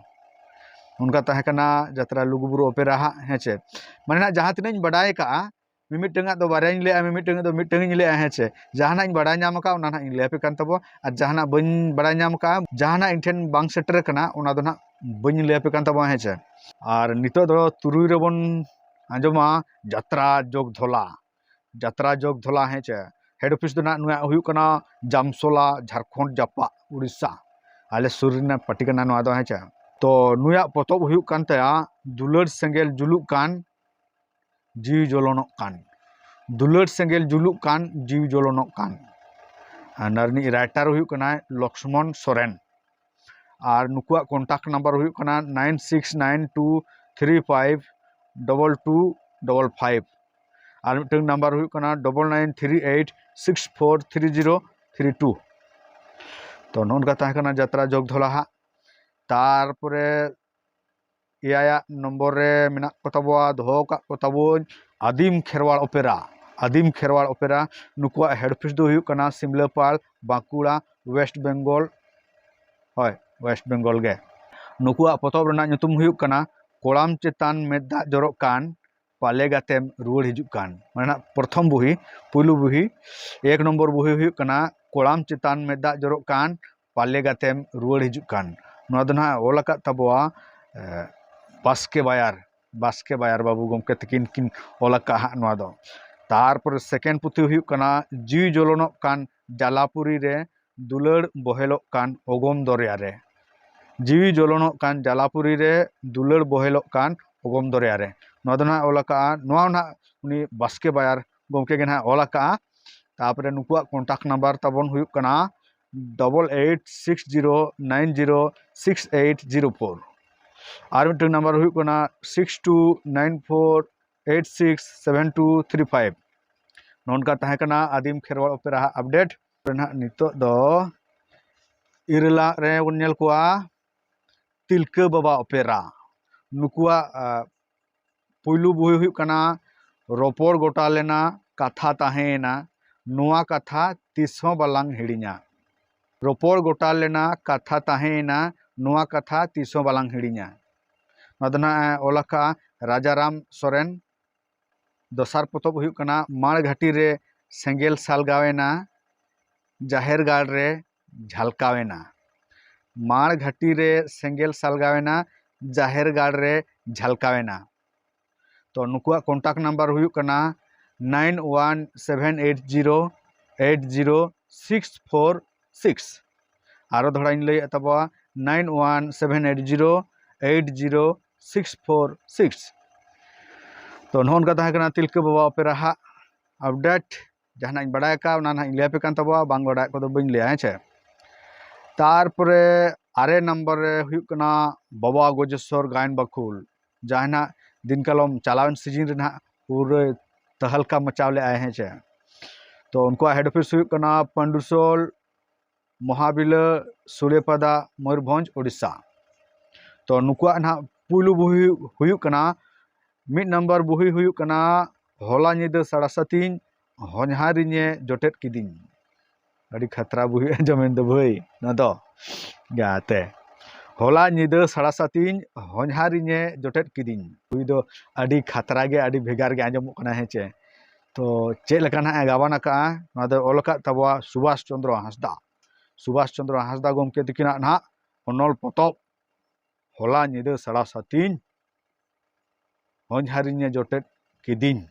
ᱚᱱᱠᱟ ᱛᱟᱦᱮᱸ ᱠᱟᱱᱟ ᱡᱟᱛᱨᱟ ᱞᱩᱜᱩᱵᱩᱨᱩ ᱚᱯᱮᱨᱟ ᱦᱟᱸᱜ, ᱦᱮᱸ ᱪᱮ᱾ ᱢᱟᱱᱮ ᱱᱟᱜ ᱡᱟᱦᱟᱸ ᱛᱤᱱᱟᱹᱜ ᱤᱧ ᱵᱟᱰᱟᱭ ᱟᱠᱟᱜᱼᱟ, ᱢᱤᱢᱤᱫᱴᱟᱝ ᱟᱜ ᱫᱚ ᱵᱟᱨᱭᱟᱧ ᱞᱟᱹᱭᱟ, ᱢᱤᱢᱤᱫᱴᱟᱝ ᱟᱜ ᱫᱚ ᱢᱤᱫᱴᱟᱝ ᱤᱧ ᱞᱟᱹᱭᱟ, ᱦᱮᱸ ᱪᱮ᱾ ᱡᱟᱦᱟᱱᱟᱜ ᱤᱧ ᱵᱟᱰᱟᱭ ᱧᱟᱢ ᱟᱠᱟᱫ, ᱚᱱᱟ ᱱᱟᱜ ᱤᱧ ᱞᱟᱹᱭ ᱟᱯᱮ ᱠᱟᱱ ᱛᱟᱵᱚᱱᱟ, ᱟᱨ ᱡᱟᱦᱟᱱᱟᱜ ᱵᱟᱹᱧ ᱵᱟᱰᱟᱭ ᱧᱟᱢ ᱟᱠᱟᱫ, ᱡᱟᱦᱟᱱᱟᱜ ᱤᱧ ᱴᱷᱮᱱ ᱵᱟᱝ ᱥᱮᱴᱮᱨ ᱟᱠᱟᱱᱟ, ᱚᱱᱟ ᱫᱚ ᱱᱟᱜ ᱵᱟᱹᱧ ᱞᱟᱹᱭ ᱟᱯᱮ ᱠᱟᱱ ᱛᱟᱵᱚᱱᱟ, ᱦᱮᱸ ᱪᱮ᱾ ᱟᱨ ᱱᱤᱛᱚᱜ ᱫᱚ ᱛᱩᱨᱩᱭ ᱨᱮᱵᱚᱱ ᱟᱸᱡᱚᱢᱟ ᱡᱟᱛᱨᱟ ᱡᱚᱜᱽ ᱫᱷᱚᱞᱟ᱾ ᱡᱟᱛᱨᱟ ᱡᱚᱜᱽ ᱫᱷᱚᱞᱟ, ᱦᱮᱸ ᱪᱮ᱾ ᱦᱮᱰ ᱚᱯᱷᱤᱥ ᱫᱚ ᱱᱟᱜ ᱱᱩᱭᱟᱜ ᱦᱩᱭᱩᱜ ᱠᱟᱱᱟ ᱡᱟᱢᱥᱚᱞᱟ, ᱡᱷᱟᱲᱠᱷᱚᱸᱰ ᱡᱟᱯᱟᱜ, ᱩᱲᱤᱥᱥᱟ᱾ ᱟᱞᱮ ᱥᱩᱨ ᱨᱮᱱᱟᱜ ᱯᱟᱹᱴᱤ ᱠᱟᱱᱟ ᱱᱚᱣᱟ ᱫᱚ, ᱦᱮᱸ ᱪᱮ᱾ ᱛᱚ ᱱᱩᱭᱟᱜ ᱯᱚᱛᱚᱵ ᱦᱩᱭᱩᱜ ᱠᱟᱱ ᱛᱟᱭᱟ ᱫᱩᱞᱟᱹᱲ ᱥᱮᱸᱜᱮᱞ ᱡᱩᱞᱩᱜ ᱠᱟᱱ, ᱡᱤᱣᱤ ᱡᱚᱞᱚᱱᱚᱜ ᱠᱟᱱ᱾ ᱫᱩᱞᱟᱹᱲ ᱥᱮᱸᱜᱮᱞ ᱡᱩᱞᱩᱜ ᱠᱟᱱ, ᱡᱤᱣᱤ ᱡᱚᱞᱚᱱᱚᱜ ᱠᱟᱱ᱾ ᱟᱨ ᱱᱚᱣᱟ ᱨᱤᱱᱤᱡ ᱨᱟᱭᱴᱟᱨ ᱦᱩᱭᱩᱜ ᱠᱟᱱᱟᱭ ᱞᱚᱠᱥᱢᱚᱱ ᱥᱚᱨᱮᱱ᱾ ᱟᱨ ᱱᱩᱠᱩᱣᱟᱜ contact number ᱦᱩᱭᱩᱜ ᱠᱟᱱᱟ nine six nine two three five double two double five᱾ ᱟᱨ ᱢᱤᱫᱴᱟᱝ ᱱᱟᱢᱵᱟᱨ ᱦᱩᱭᱩᱜ ᱠᱟᱱᱟ double nine three eight six four three zero three two᱾ ᱛᱚ ᱱᱚᱜᱼᱚ ᱱᱚᱝᱠᱟ ᱛᱟᱦᱮᱸ ᱠᱟᱱᱟ ᱡᱟᱛᱨᱟ ᱡᱚᱜᱽ ᱫᱷᱚᱞᱟ ᱦᱟᱸᱜ᱾ ᱛᱟᱨᱯᱚᱨᱮ ᱮᱭᱟᱭᱟᱜ ᱱᱚᱢᱵᱚᱨ ᱨᱮ ᱢᱮᱱᱟᱜ ᱠᱚ ᱛᱟᱵᱚᱣᱟ, ᱫᱚᱦᱚ ᱟᱠᱟᱫ ᱠᱚ ᱛᱟᱵᱚᱱ ᱟᱹᱫᱤᱢ ᱠᱷᱮᱨᱣᱟᱲ ᱚᱯᱮᱨᱟ᱾ ᱟᱹᱫᱤᱢ ᱠᱷᱮᱨᱣᱟᱲ ᱚᱯᱮᱨᱟ, ᱱᱩᱠᱩᱣᱟᱜ ᱦᱮᱰ ᱚᱯᱷᱤᱥ ᱫᱚ ᱦᱩᱭᱩᱜ ᱠᱟᱱᱟ ᱥᱤᱢᱞᱟᱹᱯᱟᱞ, ᱵᱟᱸᱠᱩᱲᱟ, ᱳᱭᱮᱥᱴ ᱵᱮᱝᱜᱚᱞ᱾ ᱦᱳᱭ, ᱳᱭᱮᱥᱴ ᱵᱮᱝᱜᱚᱞ ᱜᱮ᱾ ᱱᱩᱠᱩᱣᱟᱜ ᱯᱚᱛᱚᱵ ᱨᱮᱱᱟᱜ ᱧᱩᱛᱩᱢ ᱦᱩᱭᱩᱜ ᱠᱟᱱᱟ ᱠᱚᱲᱟᱢ ᱪᱮᱛᱟᱱ ᱢᱮᱫ ᱫᱟᱜ ᱡᱚᱨᱚᱜ ᱠᱟᱱ, ᱯᱟᱞᱮ ᱜᱟᱛᱮᱢ ᱨᱩᱣᱟᱹᱲ ᱦᱤᱡᱩᱜ ᱠᱟᱱ᱾ ᱢᱟᱱᱮ ᱱᱟᱜ ᱯᱨᱚᱛᱷᱚᱢ ᱵᱩᱦᱤ, ᱯᱩᱭᱞᱩ ᱵᱩᱦᱤ, ᱮᱠ ᱱᱚᱢᱵᱚᱨ ᱵᱩᱦᱤ ᱦᱩᱭᱩᱜ ᱠᱟᱱᱟ ᱠᱚᱲᱟᱢ ᱪᱮᱛᱟᱱ ᱢᱮᱫ ᱫᱟᱜ ᱡᱚᱨᱚᱜ ᱠᱟᱱ, ᱯᱟᱞᱮ ᱜᱟᱛᱮᱢ ᱨᱩᱣᱟᱹᱲ ᱦᱤᱡᱩᱜ ᱠᱟᱱ᱾ ᱱᱚᱣᱟ ᱫᱚ ᱱᱟᱦᱟᱜ ᱚᱞ ᱟᱠᱟᱫ ᱛᱟᱵᱚᱣᱟ ᱮ, ᱵᱟᱥᱠᱮ ᱵᱟᱭᱟᱨ, ᱵᱟᱥᱠᱮ ᱵᱟᱭᱟᱨ ᱵᱟᱹᱵᱩ ᱜᱚᱢᱠᱮ ᱛᱟᱹᱠᱤᱱ ᱠᱤᱱ ᱚᱞ ᱟᱠᱟᱫ ᱦᱟᱸᱜ ᱱᱚᱣᱟ ᱫᱚ᱾ ᱛᱟᱨᱯᱚᱨᱮ ᱥᱮᱠᱮᱱᱰ ᱯᱩᱛᱷᱤ ᱦᱩᱭᱩᱜ ᱠᱟᱱᱟ ᱡᱤᱣᱤ ᱡᱚᱞᱚᱱᱚᱜ ᱠᱟᱱ ᱡᱟᱞᱟᱯᱩᱨᱤ ᱨᱮ, ᱫᱩᱞᱟᱹᱲ ᱵᱚᱦᱮᱞᱚᱜ ᱠᱟᱱ ᱚᱜᱚᱢ ᱫᱚᱨᱭᱟ ᱨᱮ᱾ ᱡᱤᱣᱤ ᱡᱚᱞᱚᱱᱚᱜ ᱠᱟᱱ ᱡᱟᱞᱟᱯᱩᱨᱤ ᱨᱮ, ᱫᱩᱞᱟᱹᱲ ᱵᱚᱦᱮᱞᱚᱜ ᱠᱟᱱ ᱚᱜᱚᱢ ᱫᱚᱨᱭᱟ ᱨᱮ᱾ ᱱᱚᱣᱟ ᱫᱚ ᱱᱟᱦᱟᱜ ᱚᱞ ᱟᱠᱟᱫᱼᱟ, ᱱᱚᱣᱟ ᱱᱟᱦᱟᱜ ᱩᱱᱤ ᱵᱟᱥᱠᱮ ᱵᱟᱭᱟᱨ ᱜᱚᱢᱠᱮ ᱜᱮ ᱱᱟᱦᱟᱜ ᱚᱞ ᱟᱠᱟᱫᱼᱟ᱾ ᱛᱟᱨᱯᱚᱨᱮ ᱱᱩᱠᱩᱣᱟᱜ ᱠᱚᱱᱴᱟᱠᱴ ᱱᱟᱢᱵᱟᱨ ᱛᱟᱵᱚᱱ ᱦᱩᱭᱩᱜ ᱠᱟᱱᱟ double eight six zero nine zero six eight zero four᱾ ᱟᱨ ᱢᱤᱫᱴᱟᱝ ᱱᱟᱢᱵᱟᱨ ᱦᱩᱭᱩᱜ ᱠᱟᱱᱟ six two nine four eight six seven two three five᱾ ᱱᱚᱝᱠᱟ ᱛᱟᱦᱮᱸ ᱠᱟᱱᱟ ᱟᱹᱫᱤᱢ ᱠᱷᱮᱨᱣᱟᱲ ᱚᱯᱮᱨᱟ ᱦᱟᱜ ᱟᱯᱰᱮᱴ᱾ ᱱᱟᱦᱟᱜ ᱱᱤᱛᱚᱜ ᱫᱚ ᱤᱨᱟᱹᱞᱟᱜ ᱨᱮ ᱵᱚᱱ ᱧᱮᱞ ᱠᱚᱣᱟ ᱛᱤᱞᱠᱟᱹ ᱵᱟᱵᱟ ᱚᱯᱮᱨᱟ᱾ ᱱᱩᱠᱩᱣᱟᱜ ᱟ, ᱯᱩᱭᱞᱩ ᱵᱩᱦᱤ ᱦᱩᱭᱩᱜ ᱠᱟᱱᱟ ᱨᱚᱯᱚᱲ ᱜᱚᱴᱟ ᱞᱮᱱᱟ, ᱠᱟᱛᱷᱟ ᱛᱟᱦᱮᱸᱭᱮᱱᱟ, ᱱᱚᱣᱟ ᱠᱟᱛᱷᱟ ᱛᱤᱥ ᱦᱚᱸ ᱵᱟᱞᱟᱝ ᱦᱤᱲᱤᱧᱟ᱾ ᱨᱚᱯᱚᱲ ᱜᱚᱴᱟ ᱞᱮᱱᱟ, ᱠᱟᱛᱷᱟ ᱛᱟᱦᱮᱸᱭᱮᱱᱟ, ᱱᱚᱣᱟ ᱠᱟᱛᱷᱟ ᱛᱤᱥ ᱦᱚᱸ ᱵᱟᱞᱟᱝ ᱦᱤᱲᱤᱧᱟ᱾ ᱱᱚᱣᱟ ᱫᱚ ᱱᱟᱦᱟᱜ ᱮ ᱚᱞ ᱟᱠᱟᱫᱼᱟ ᱨᱟᱡᱟᱨᱟᱢ ᱥᱚᱨᱮᱱ᱾ ᱫᱚᱥᱟᱨ ᱯᱚᱛᱚᱵ ᱦᱩᱭᱩᱜ ᱠᱟᱱᱟ ᱢᱟᱲ ᱜᱷᱟᱴᱤ ᱨᱮ ᱥᱮᱸᱜᱮᱞ ᱥᱟᱞᱜᱟᱣᱮᱱᱟ, ᱡᱟᱦᱮᱨ ᱜᱟᱲ ᱨᱮ ᱡᱷᱟᱞᱠᱟᱣᱮᱱᱟ᱾ ᱢᱟᱲ ᱜᱷᱟᱴᱤ ᱨᱮ ᱥᱮᱸᱜᱮᱞ ᱥᱟᱞᱜᱟᱣᱮᱱᱟ, ᱡᱟᱦᱮᱨ ᱜᱟᱲ ᱨᱮ ᱡᱷᱟᱞᱠᱟᱣᱮᱱᱟ᱾ ᱛᱚ ᱱᱩᱠᱩᱣᱟᱜ ᱠᱚᱱᱴᱟᱠᱴ ᱱᱟᱢᱵᱟᱨ ᱦᱩᱭᱩᱜ ᱠᱟᱱᱟ nine one seven eight zero eight zero six four six᱾ ᱟᱨᱚ ᱫᱷᱟᱲᱟᱧ ᱞᱟᱹᱭᱮᱫ ᱛᱟᱵᱚᱣᱟ, nine one seven eight zero eight zero six four six᱾ ᱛᱚ ᱱᱚᱜᱼᱚ ᱱᱚᱝᱠᱟ ᱛᱟᱦᱮᱸ ᱠᱟᱱᱟ ᱛᱤᱞᱠᱟᱹ ᱵᱟᱵᱟ ᱚᱯᱮᱨᱟ ᱦᱟᱜ ᱟᱯᱰᱮᱴ᱾ ᱡᱟᱦᱟᱱᱟᱜ ᱤᱧ ᱵᱟᱲᱟᱭ ᱟᱠᱟᱫ ᱚᱱᱟ ᱱᱟᱦᱟᱜ ᱤᱧ ᱞᱟᱹᱭ ᱟᱯᱮ ᱠᱟᱱ ᱛᱟᱵᱚᱣᱟ, ᱵᱟᱝ ᱵᱟᱲᱟᱭᱟᱜ ᱠᱚᱫᱚ ᱵᱟᱹᱧ ᱞᱟᱹᱭᱟ, ᱦᱮᱸ ᱪᱮ᱾ ᱛᱟᱨᱯᱚᱨᱮ ᱟᱨᱮ ᱱᱟᱢᱵᱟᱨ ᱨᱮ ᱦᱩᱭᱩᱜ ᱠᱟᱱᱟ ᱵᱟᱵᱟ ᱜᱚᱡᱮᱥᱚᱨ ᱜᱟᱭᱟᱱ ᱵᱟᱠᱷᱳᱞ, ᱡᱟᱦᱟᱸᱭ ᱱᱟᱦᱟᱜ ᱫᱤᱱ ᱠᱟᱞᱚᱢ ᱪᱟᱞᱟᱣᱮᱱ ᱥᱤᱡᱤᱱ ᱨᱮ ᱱᱟᱦᱟᱜ ᱯᱩᱨᱟᱹ ᱛᱟᱦᱟᱞᱠᱟ ᱢᱟᱪᱟᱣ ᱞᱮᱫᱟᱭ, ᱦᱮᱸ ᱪᱮ᱾ ᱛᱚ ᱩᱱᱠᱩᱣᱟᱜ ᱦᱮᱰ ᱚᱯᱷᱤᱥ ᱦᱩᱭᱩᱜ ᱠᱟᱱᱟ ᱯᱟᱱᱰᱩᱥᱚᱞ, ᱢᱚᱦᱟᱵᱤᱞᱟᱹ, ᱥᱩᱲᱮᱯᱟᱫᱟ, ᱢᱚᱭᱩᱨᱵᱷᱚᱸᱡᱽ, ᱳᱰᱤᱥᱟ᱾ ᱛᱚ ᱱᱩᱠᱩᱣᱟᱜ ᱱᱟᱦᱟᱜ ᱯᱩᱭᱞᱩ ᱵᱩᱦᱤ ᱦᱩᱭᱩᱜ ᱠᱟᱱᱟ, ᱢᱤᱫ ᱱᱟᱢᱵᱟᱨ ᱵᱩᱦᱤ ᱦᱩᱭᱩᱜ ᱠᱟᱱᱟ ᱦᱚᱞᱟ ᱧᱤᱫᱟᱹ ᱥᱟᱲᱟ ᱥᱟᱛᱤᱧ ᱦᱚᱧᱦᱟᱨᱤᱧᱮ ᱡᱚᱴᱮᱫ ᱠᱤᱫᱤᱧ᱾ ᱟᱹᱰᱤ ᱠᱷᱟᱛᱨᱟ ᱵᱩᱦᱤ ᱟᱸᱡᱚᱢᱮᱱ ᱫᱚ ᱵᱷᱟᱹᱭ ᱱᱚᱣᱟ ᱫᱚ᱾ ᱜᱟᱛᱮ, ᱦᱚᱞᱟ ᱧᱤᱫᱟᱹ ᱥᱟᱲᱟ ᱥᱟᱛᱤᱧ ᱦᱚᱧᱦᱟᱨᱤᱧᱮ ᱡᱚᱴᱮᱫ ᱠᱤᱫᱤᱧ᱾ ᱦᱩᱭ ᱫᱚ ᱟᱹᱰᱤ ᱠᱷᱟᱛᱨᱟ ᱜᱮ, ᱟᱹᱰᱤ ᱵᱷᱮᱜᱟᱨ ᱜᱮ ᱟᱸᱡᱚᱢᱚᱜ ᱠᱟᱱᱟ, ᱦᱮᱸ ᱪᱮ? ᱛᱚ ᱪᱮᱫ ᱞᱮᱠᱟ ᱱᱟᱦᱟᱜ ᱮ ᱜᱟᱵᱟᱱ ᱟᱠᱟᱜᱼᱟ, ᱱᱚᱣᱟ ᱫᱚ ᱚᱞ ᱟᱠᱟᱫ ᱛᱟᱵᱚᱣᱟ ᱥᱩᱵᱷᱟᱥ ᱪᱚᱸᱫᱽᱨᱚ ᱦᱟᱸᱥᱫᱟ᱾ ᱥᱩᱵᱷᱟᱥ ᱪᱚᱸᱫᱽᱨᱚ ᱦᱟᱸᱥᱫᱟ ᱜᱚᱢᱠᱮ ᱛᱤᱠᱤᱱᱟᱜ ᱱᱟᱦᱟᱜ ᱚᱱᱚᱞ ᱯᱚᱛᱚᱵ ᱦᱚᱞᱟ ᱧᱤᱫᱟᱹ ᱥᱟᱲᱟ ᱥᱟᱛᱤᱧ ᱦᱚᱧᱦᱟᱨᱤᱧᱮ ᱡᱚᱴᱮᱫ ᱠᱤᱫᱤᱧ᱾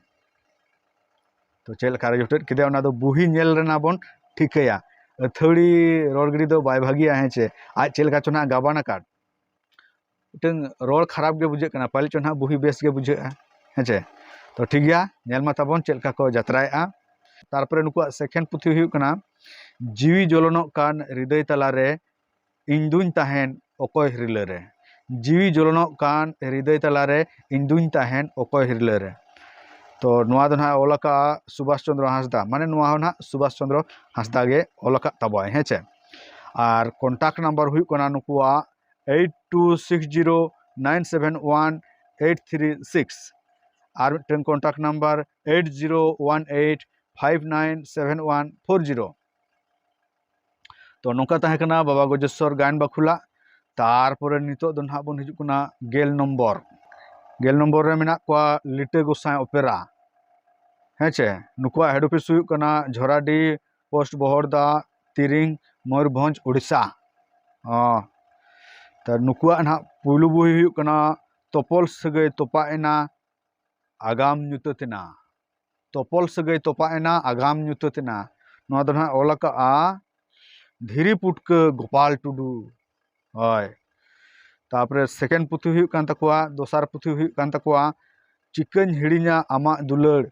ᱛᱚ ᱪᱮᱫ ᱞᱮᱠᱟ ᱨᱮ ᱡᱚᱴᱮᱫ ᱠᱮᱫᱮᱭᱟ, ᱚᱱᱟ ᱫᱚ ᱵᱩᱦᱤ ᱧᱮᱞ ᱨᱮᱱᱟᱜ ᱵᱚᱱ ᱴᱷᱤᱠᱟᱹᱭᱟ᱾ ᱟᱹᱛᱷᱟᱹᱲᱤ ᱨᱚᱲ ᱜᱤᱰᱤ ᱫᱚ ᱵᱟᱭ ᱵᱷᱟᱹᱜᱤᱭᱟ, ᱦᱮᱸ ᱪᱮ? ᱟᱡ ᱪᱮᱫ ᱞᱮᱠᱟ ᱪᱚ ᱱᱟᱦᱟᱜ ᱜᱟᱵᱟᱱ ᱟᱠᱟᱫ, ᱢᱤᱫᱴᱟᱝ ᱨᱚᱲ ᱠᱷᱟᱨᱟᱯ ᱜᱮ ᱵᱩᱡᱷᱟᱹᱜ ᱠᱟᱱᱟ, ᱯᱟᱞᱮ ᱪᱚ ᱱᱟᱦᱟᱜ ᱵᱩᱦᱤ ᱵᱮᱥ ᱜᱮ ᱵᱩᱡᱷᱟᱹᱜᱼᱟ, ᱦᱮᱸ ᱪᱮ? ᱛᱚ ᱴᱷᱤᱠ ᱜᱮᱭᱟ, ᱧᱮᱞ ᱢᱟ ᱛᱟᱵᱚᱱ ᱪᱮᱫ ᱞᱮᱠᱟ ᱠᱚ ᱡᱟᱛᱨᱟᱭᱮᱫᱼᱟ᱾ ᱛᱟᱨᱯᱚᱨᱮ ᱱᱩᱠᱩᱣᱟᱜ second ᱯᱩᱛᱷᱤ ᱦᱩᱭᱩᱜ ᱠᱟᱱᱟ ᱡᱤᱣᱤ ᱡᱚᱞᱚᱱᱚᱜ ᱠᱟᱱ ᱦᱨᱤᱫᱟᱹᱭ ᱛᱟᱞᱟᱨᱮ ᱤᱧ ᱫᱩᱧ ᱛᱟᱦᱮᱱ ᱚᱠᱚᱭ ᱦᱤᱨᱞᱟᱹ ᱨᱮ᱾ ᱡᱤᱣᱤ ᱡᱚᱞᱚᱱᱚᱜ ᱠᱟᱱ ᱦᱨᱤᱫᱟᱹᱭ ᱛᱟᱞᱟᱨᱮ ᱤᱧ ᱫᱩᱧ ᱛᱟᱦᱮᱱ ᱚᱠᱚᱭ ᱦᱤᱨᱞᱟᱹ ᱨᱮ᱾ ᱛᱚ ᱱᱚᱣᱟ ᱫᱚ ᱱᱟᱦᱟᱜ ᱚᱞ ᱟᱠᱟᱫᱼᱟ ᱥᱩᱵᱷᱟᱥ ᱪᱚᱸᱫᱽᱨᱚ ᱦᱟᱸᱥᱫᱟ, ᱢᱟᱱᱮ ᱱᱚᱣᱟ ᱦᱚᱸ ᱱᱟᱦᱟᱜ ᱥᱩᱵᱷᱟᱥ ᱪᱚᱸᱫᱽᱨᱚ ᱦᱟᱸᱥᱫᱟ ᱜᱮ ᱚᱞ ᱟᱠᱟᱫ ᱛᱟᱵᱚᱣᱟᱭ, ᱦᱮᱸ ᱪᱮ? ᱟᱨ contact number ᱦᱩᱭᱩᱜ ᱠᱟᱱᱟ ᱱᱩᱠᱩᱣᱟᱜ eight two six zero nine seven one eight three six, ᱟᱨ ᱢᱤᱫᱴᱟᱝ contact number eight zero one eight five nine seven one four zero᱾ ᱛᱚ ᱱᱚᱝᱠᱟ ᱛᱟᱦᱮᱸ ᱠᱟᱱᱟ ᱵᱟᱵᱟ ᱜᱚᱡᱮᱥᱥᱚᱨ ᱜᱟᱭᱟᱱ ᱵᱟᱠᱷᱩᱞᱟᱜ᱾ ᱛᱟᱨᱯᱚᱨᱮ ᱱᱤᱛᱚᱜ ᱫᱚ ᱱᱟᱦᱟᱜ ᱵᱚᱱ ᱦᱤᱡᱩᱜ ᱠᱟᱱᱟ ᱜᱮᱞ ᱱᱚᱢᱵᱚᱨ᱾ ᱜᱮᱞ ᱱᱚᱢᱵᱚᱨ ᱨᱮ ᱢᱮᱱᱟᱜ ᱠᱚᱣᱟ ᱞᱤᱴᱟᱹ ᱜᱚᱸᱥᱟᱭ ᱚᱯᱮᱨᱟ, ᱦᱮᱸ ᱪᱮ? ᱱᱩᱠᱩᱣᱟᱜ head office ᱦᱩᱭᱩᱜ ᱠᱟᱱᱟ ᱡᱷᱚᱨᱟᱰᱤ, post ᱵᱚᱦᱚᱲᱫᱟ, ᱛᱤᱨᱤᱝ, ᱢᱚᱭᱩᱨᱵᱷᱚᱸᱡᱽ, ᱳᱰᱤᱥᱟ᱾ ᱚ, ᱛᱚ ᱱᱩᱠᱩᱣᱟᱜ ᱱᱟᱦᱟᱜ ᱯᱩᱭᱞᱩ ᱵᱳᱭ ᱦᱩᱭᱩᱜ ᱠᱟᱱᱟ ᱛᱚᱯᱚᱞ ᱥᱟᱹᱜᱟᱹᱭ ᱛᱚᱯᱟᱜ ᱮᱱᱟ, ᱟᱜᱟᱢ ᱧᱩᱛᱟᱹᱛ ᱮᱱᱟ᱾ ᱛᱚᱯᱚᱞ ᱥᱟᱹᱜᱟᱹᱭ ᱛᱚᱯᱟᱜ ᱮᱱᱟ, ᱟᱜᱟᱢ ᱧᱩᱛᱟᱹᱛ ᱮᱱᱟ᱾ ᱱᱚᱣᱟ ᱫᱚ ᱱᱟᱦᱟᱜ ᱚᱞ ᱟᱠᱟᱜᱼᱟ ᱫᱷᱤᱨᱤ ᱯᱩᱴᱠᱟᱹ ᱜᱳᱯᱟᱞ ᱴᱩᱰᱩ᱾ ᱦᱳᱭ᱾ ᱛᱟᱨᱯᱚᱨᱮ second ᱯᱩᱛᱷᱤ ᱦᱩᱭᱩᱜ ᱠᱟᱱ ᱛᱟᱠᱚᱣᱟ, ᱫᱚᱥᱟᱨ ᱯᱩᱛᱷᱤ ᱦᱩᱭᱩᱜ ᱠᱟᱱ ᱛᱟᱠᱚᱣᱟ ᱪᱤᱠᱟᱹᱧ ᱦᱤᱲᱤᱧᱟ ᱟᱢᱟᱜ ᱫᱩᱞᱟᱹᱲ,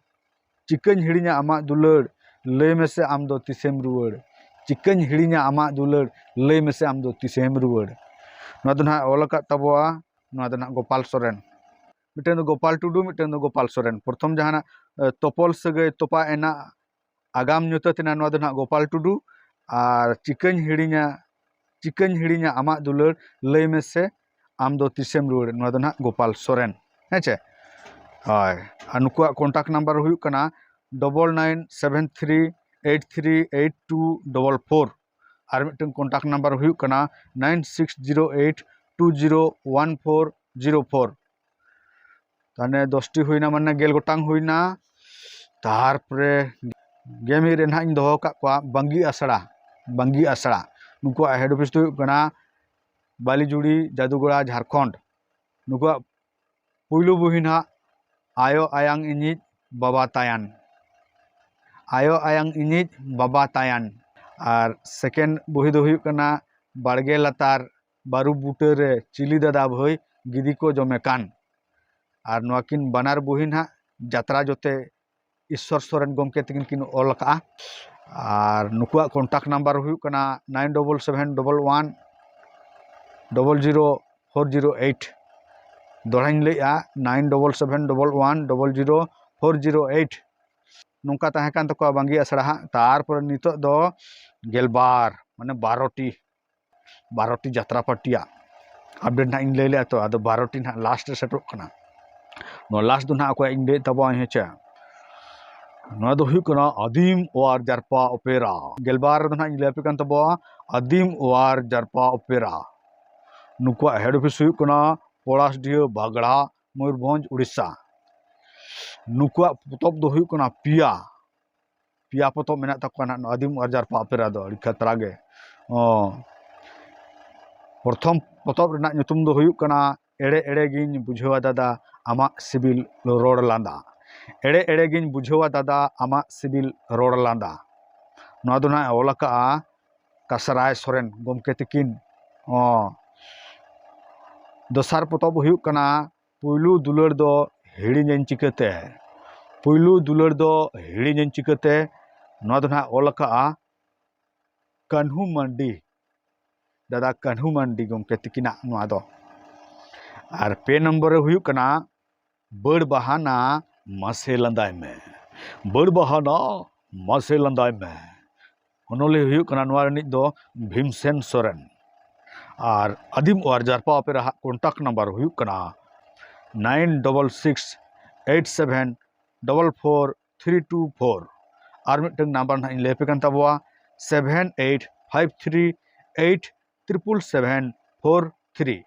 ᱪᱤᱠᱟᱹᱧ ᱦᱤᱲᱤᱧᱟ ᱟᱢᱟᱜ ᱫᱩᱞᱟᱹᱲ, ᱞᱟᱹᱭ ᱢᱮᱥᱮ ᱟᱢ ᱫᱚ ᱛᱤᱥᱮᱢ ᱨᱩᱣᱟᱹᱲ᱾ ᱪᱤᱠᱟᱹᱧ ᱦᱤᱲᱤᱧᱟ ᱟᱢᱟᱜ ᱫᱩᱞᱟᱹᱲ, ᱞᱟᱹᱭ ᱢᱮᱥᱮ ᱟᱢ ᱫᱚ ᱛᱤᱥᱮᱢ ᱨᱩᱣᱟᱹᱲ᱾ ᱱᱚᱣᱟ ᱫᱚ ᱱᱟᱦᱟᱜ ᱚᱞ ᱟᱠᱟᱫ ᱛᱟᱵᱚᱣᱟ, ᱱᱚᱣᱟ ᱫᱚ ᱱᱟᱦᱟᱜ ᱜᱳᱯᱟᱞ ᱥᱚᱨᱮᱱ᱾ ᱢᱤᱫᱴᱟᱝ ᱫᱚ ᱜᱳᱯᱟᱞ ᱴᱩᱰᱩ, ᱢᱤᱫᱴᱟᱝ ᱫᱚ ᱜᱳᱯᱟᱞ ᱥᱚᱨᱮᱱ᱾ ᱯᱨᱚᱛᱷᱚᱢ ᱡᱟᱦᱟᱱᱟᱜ, ᱮ, ᱛᱚᱯᱚᱞ ᱥᱟᱹᱜᱟᱹᱭ ᱛᱚᱯᱟ ᱮᱱᱟ, ᱟᱜᱟᱢ ᱧᱩᱛᱟᱹᱛ ᱮᱱᱟ, ᱱᱚᱣᱟ ᱫᱚ ᱱᱟᱦᱟᱜ ᱜᱳᱯᱟᱞ ᱴᱩᱰᱩ᱾ ᱟᱨ ᱪᱤᱠᱟᱹᱧ ᱦᱤᱲᱤᱧᱟ, ᱪᱤᱠᱟᱹᱧ ᱦᱤᱲᱤᱧᱟ ᱟᱢᱟᱜ ᱫᱩᱞᱟᱹᱲ, ᱞᱟᱹᱭ ᱢᱮᱥᱮ ᱟᱢ ᱫᱚ ᱛᱤᱥᱮᱢ ᱨᱩᱣᱟᱹᱲ, ᱱᱚᱣᱟ ᱫᱚ ᱱᱟᱦᱟᱜ ᱜᱳᱯᱟᱞ ᱥᱚᱨᱮᱱ, ᱦᱮᱸ ᱪᱮ? ᱦᱳᱭ᱾ ᱟᱨ ᱱᱩᱠᱩᱣᱟᱜ contact number ᱦᱩᱭᱩᱜ ᱠᱟᱱᱟ double nine seven three eight three eight two double four᱾ ᱟᱨ ᱢᱤᱫᱴᱟᱝ ᱠᱚᱱᱴᱟᱠᱴ ᱱᱟᱢᱵᱟᱨ ᱦᱩᱭᱩᱜ ᱠᱟᱱᱟ nine six zero eight two zero one four zero four. ᱛᱟᱦᱚᱞᱮ ᱫᱚᱥᱴᱤ ᱦᱩᱭᱱᱟ, ᱢᱟᱱᱮ ᱜᱮᱞ ᱜᱚᱴᱟᱝ ᱦᱩᱭᱱᱟ᱾ ᱛᱟᱨᱯᱚᱨᱮ ᱜᱮ ᱢᱤᱫ ᱨᱮ ᱱᱟᱦᱟᱜ ᱤᱧ ᱫᱚᱦᱚ ᱟᱠᱟᱫ ᱠᱚᱣᱟ ᱵᱟᱝᱜᱤ ᱟᱥᱲᱟ᱾ ᱵᱟᱝᱜᱤ ᱟᱥᱲᱟ, ᱱᱩᱠᱩᱣᱟᱜ ᱦᱮᱰ ᱚᱯᱷᱤᱥ ᱫᱚ ᱦᱩᱭᱩᱜ ᱠᱟᱱᱟ ᱵᱟᱞᱤᱡᱩᱲᱤ, ᱡᱟᱫᱩᱜᱚᱲᱟ, ᱡᱷᱟᱲᱠᱷᱚᱸᱰ᱾ ᱱᱩᱠᱩᱣᱟᱜ ᱯᱩᱭᱞᱩ ᱵᱩᱦᱤ ᱱᱟᱦᱟᱜ ᱟᱭᱳ ᱟᱭᱟᱝ ᱤᱧᱤᱡ ᱵᱟᱵᱟ ᱛᱟᱭᱟᱱ, ᱟᱭᱳ ᱟᱭᱟᱝ ᱤᱧᱤᱡ ᱵᱟᱵᱟ ᱛᱟᱭᱟᱱ᱾ ᱟᱨ ᱥᱮᱠᱮᱱᱰ ᱵᱩᱦᱤ ᱫᱚ ᱦᱩᱭᱩᱜ ᱠᱟᱱᱟ ᱵᱟᱲᱜᱮ ᱞᱟᱛᱟᱨ ᱵᱟᱹᱨᱩ ᱵᱩᱴᱟᱹ ᱨᱮ ᱪᱤᱞᱤ ᱫᱟᱫᱟ ᱵᱷᱟᱹᱭ ᱜᱤᱫᱤ ᱠᱚ ᱡᱚᱢᱮ ᱠᱟᱱ᱾ ᱟᱨ ᱱᱚᱣᱟ ᱠᱤᱱ ᱵᱟᱱᱟᱨ ᱵᱩᱦᱤ ᱱᱟᱦᱟᱜ ᱡᱟᱛᱨᱟ ᱡᱚᱛᱮ ᱤᱥᱥᱚᱨ ᱥᱚᱨᱮᱱ ᱜᱚᱢᱠᱮ ᱛᱟᱹᱠᱤᱱ ᱠᱤᱱ ᱚᱞ ᱟᱠᱟᱫᱼᱟ᱾ ᱟᱨ ᱱᱩᱠᱩᱣᱟᱜ ᱠᱚᱱᱴᱟᱠᱴ ᱱᱟᱢᱵᱟᱨ ᱦᱩᱭᱩᱜ ᱠᱟᱱᱟ nine double seven double one double zero four zero eight. ᱫᱚᱦᱲᱟᱧ ᱞᱟᱹᱭᱮᱫᱼᱟ, nine double seven double one double zero four zero eight. ᱱᱚᱝᱠᱟ ᱛᱟᱦᱮᱸ ᱠᱟᱱ ᱛᱟᱠᱚᱣᱟ ᱵᱟᱝᱜᱤ ᱟᱥᱲᱟ ᱦᱟᱸᱜ᱾ ᱛᱟᱨᱯᱚᱨᱮ ᱱᱤᱛᱚᱜ ᱫᱚ ᱜᱮᱞᱵᱟᱨ, ᱢᱟᱱᱮ ᱵᱟᱨᱚᱴᱤ, ᱵᱟᱨᱚᱴᱤ ᱡᱟᱛᱨᱟ ᱯᱟᱨᱴᱤᱭᱟᱜ ᱟᱯᱰᱮᱴ ᱱᱟᱦᱟᱜ ᱤᱧ ᱞᱟᱹᱭ ᱞᱮᱫᱼᱟ ᱛᱚ, ᱟᱫᱚ ᱵᱟᱨᱚᱴᱤ ᱱᱟᱦᱟᱜ ᱞᱟᱥᱴ ᱨᱮ ᱥᱮᱴᱮᱨᱚᱜ ᱠᱟᱱᱟ᱾ ᱱᱚᱣᱟ ᱞᱟᱥᱴ ᱫᱚ ᱱᱟᱦᱟᱜ ᱚᱠᱚᱭᱟᱜ ᱤᱧ ᱞᱟᱹᱭᱮᱫ ᱛᱟᱵᱚᱱᱟ, ᱦᱮᱸ ᱪᱮ? ᱱᱚᱣᱟ ᱫᱚ ᱦᱩᱭᱩᱜ ᱠᱟᱱᱟ ᱟᱹᱫᱤᱢ ᱚᱣᱟᱨ ᱡᱟᱨᱯᱟ ᱚᱯᱮᱨᱟ᱾ ᱜᱮᱞᱵᱟᱨ ᱨᱮᱫᱚ ᱱᱟᱦᱟᱜ ᱤᱧ ᱞᱟᱹᱭ ᱟᱯᱮ ᱠᱟᱱ ᱛᱟᱵᱚᱱᱟ ᱟᱹᱫᱤᱢ ᱚᱣᱟᱨ ᱡᱟᱨᱯᱟ ᱚᱯᱮᱨᱟ᱾ ᱱᱩᱠᱩᱣᱟᱜ ᱦᱮᱰ ᱚᱯᱷᱤᱥ ᱦᱩᱭᱩᱜ ᱠᱟᱱᱟ ᱯᱚᱲᱟᱥᱰᱤᱦᱟᱹ ᱵᱟᱜᱽᱲᱟ, ᱢᱚᱭᱩᱨᱵᱷᱚᱸᱡᱽ, ᱩᱲᱤᱥᱥᱟ᱾ ᱱᱩᱠᱩᱣᱟᱜ ᱯᱚᱛᱚᱵ ᱫᱚ ᱦᱩᱭᱩᱜ ᱠᱟᱱᱟ ᱯᱮᱭᱟ᱾ ᱯᱮᱭᱟ ᱯᱚᱛᱚᱵ ᱢᱮᱱᱟᱜ ᱛᱟᱠᱚᱣᱟ ᱱᱟᱦᱟᱜ ᱱᱚᱣᱟ ᱟᱹᱫᱤᱢ ᱚᱣᱟᱨ ᱡᱟᱨᱯᱟ ᱚᱯᱮᱨᱟ ᱫᱚ, ᱟᱹᱰᱤ ᱠᱷᱟᱛᱨᱟ ᱜᱮ᱾ ᱚ, ᱯᱨᱚᱛᱷᱚᱢ ᱯᱚᱛᱚᱵ ᱨᱮᱱᱟᱜ ᱧᱩᱛᱩᱢ ᱫᱚ ᱦᱩᱭᱩᱜ ᱠᱟᱱᱟ ᱮᱲᱮ ᱮᱲᱮ ᱜᱤᱧ ᱵᱩᱡᱷᱟᱹᱣᱟ ᱫᱟᱫᱟ ᱟᱢᱟᱜ ᱥᱤᱵᱤᱞ ᱨᱚᱲ ᱞᱟᱸᱫᱟ᱾ ᱮᱲᱮ ᱮᱲᱮ ᱜᱤᱧ ᱵᱩᱡᱷᱟᱹᱣᱟ ᱫᱟᱫᱟ ᱟᱢᱟᱜ ᱥᱤᱵᱤᱞ ᱨᱚᱲ ᱞᱟᱸᱫᱟ᱾ ᱱᱚᱣᱟ ᱫᱚ ᱱᱟᱦᱟᱜ ᱮ ᱚᱞ ᱟᱠᱟᱫᱼᱟ ᱠᱟᱥᱨᱟᱭ ᱥᱚᱨᱮᱱ ᱜᱚᱢᱠᱮ ᱛᱤᱠᱤᱱ᱾ ᱚ, ᱫᱚᱥᱟᱨ ᱯᱚᱛᱚᱵ ᱦᱩᱭᱩᱜ ᱠᱟᱱᱟ ᱯᱩᱭᱞᱩ ᱫᱩᱞᱟᱹᱲ ᱫᱚ ᱦᱤᱲᱤᱧᱟᱹᱧ ᱪᱤᱠᱟᱹᱛᱮ? ᱯᱩᱭᱞᱩ ᱫᱩᱞᱟᱹᱲ ᱫᱚ ᱦᱤᱲᱤᱧᱟᱹᱧ ᱪᱤᱠᱟᱹᱛᱮ? ᱱᱚᱣᱟ ᱫᱚ ᱱᱟᱦᱟᱜ ᱚᱞ ᱟᱠᱟᱫᱼᱟ ᱠᱟᱹᱱᱦᱩ ᱢᱟᱱᱰᱤ, ᱫᱟᱫᱟ ᱠᱟᱹᱱᱦᱩ ᱢᱟᱱᱰᱤ ᱜᱚᱢᱠᱮ ᱛᱤᱠᱤᱱᱟᱜ ᱱᱚᱣᱟ ᱫᱚ᱾ ᱟᱨ ᱯᱮ ᱱᱚᱢᱵᱚᱨ ᱨᱮ ᱦᱩᱭᱩᱜ ᱠᱟᱱᱟ ᱵᱟᱹᱲ ᱵᱟᱦᱟᱱᱟ ᱢᱟᱥᱮ ᱞᱟᱸᱫᱟᱭ ᱢᱮ, ᱵᱟᱹᱲ ᱵᱟᱦᱟᱱᱟ ᱢᱟᱥᱮ ᱞᱟᱸᱫᱟᱭ ᱢᱮ᱾ ᱚᱱᱚᱞᱤᱭᱟᱹ ᱦᱩᱭᱩᱜ ᱠᱟᱱᱟ ᱱᱚᱣᱟ ᱨᱤᱱᱤᱡ ᱫᱚ ᱵᱷᱤᱢᱥᱮᱱ ᱥᱚᱨᱮᱱ᱾ ᱟᱨ ᱟᱹᱫᱤᱢ ᱚᱣᱟᱨ ᱡᱟᱨᱯᱟ ᱚᱯᱮᱨᱟ ᱦᱟᱜ ᱠᱚᱱᱴᱟᱠᱴ ᱱᱟᱢᱵᱟᱨ ᱦᱩᱭᱩᱜ ᱠᱟᱱᱟ nine double six eight seven double four three two four. ᱟᱨ ᱢᱤᱫᱴᱟᱝ ᱱᱟᱢᱵᱟᱨ ᱱᱟᱦᱟᱜ ᱤᱧ ᱞᱟᱹᱭ ᱟᱯᱮ ᱠᱟᱱ ᱛᱟᱵᱚᱣᱟ, seven eight five three eight triple seven four three᱾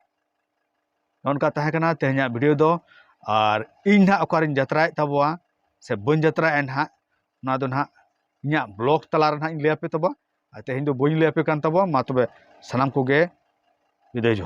ᱱᱚᱝᱠᱟ ᱛᱟᱦᱮᱸ ᱠᱟᱱᱟ ᱛᱮᱦᱮᱧᱟᱜ ᱵᱷᱤᱰᱤᱭᱳ ᱫᱚ᱾ ᱟᱨ ᱤᱧ ᱱᱟᱦᱟᱜ ᱚᱠᱟᱨᱤᱧ ᱡᱟᱛᱨᱟᱭᱮᱫ ᱛᱟᱵᱚᱣᱟ ᱥᱮ ᱵᱟᱹᱧ ᱡᱟᱛᱨᱟᱭᱮᱫᱼᱟ ᱱᱟᱦᱟᱜ, ᱚᱱᱟ ᱫᱚ ᱱᱟᱦᱟᱜ ᱤᱧᱟᱹᱜ ᱵᱞᱚᱜ ᱛᱟᱞᱟ ᱨᱮ ᱱᱟᱦᱟᱜ ᱤᱧ ᱞᱟᱹᱭ ᱟᱯᱮ ᱛᱟᱵᱚᱣᱟ᱾ ᱟᱨ ᱛᱮᱦᱮᱧ ᱫᱚ ᱵᱟᱹᱧ ᱞᱟᱹᱭ ᱟᱯᱮ ᱠᱟᱱ ᱛᱟᱵᱚᱣᱟ᱾ ᱢᱟ ᱛᱚᱵᱮ ᱥᱟᱱᱟᱢ ᱠᱚᱜᱮ ᱵᱤᱫᱟᱹᱭ ᱡᱚᱦᱟᱨ᱾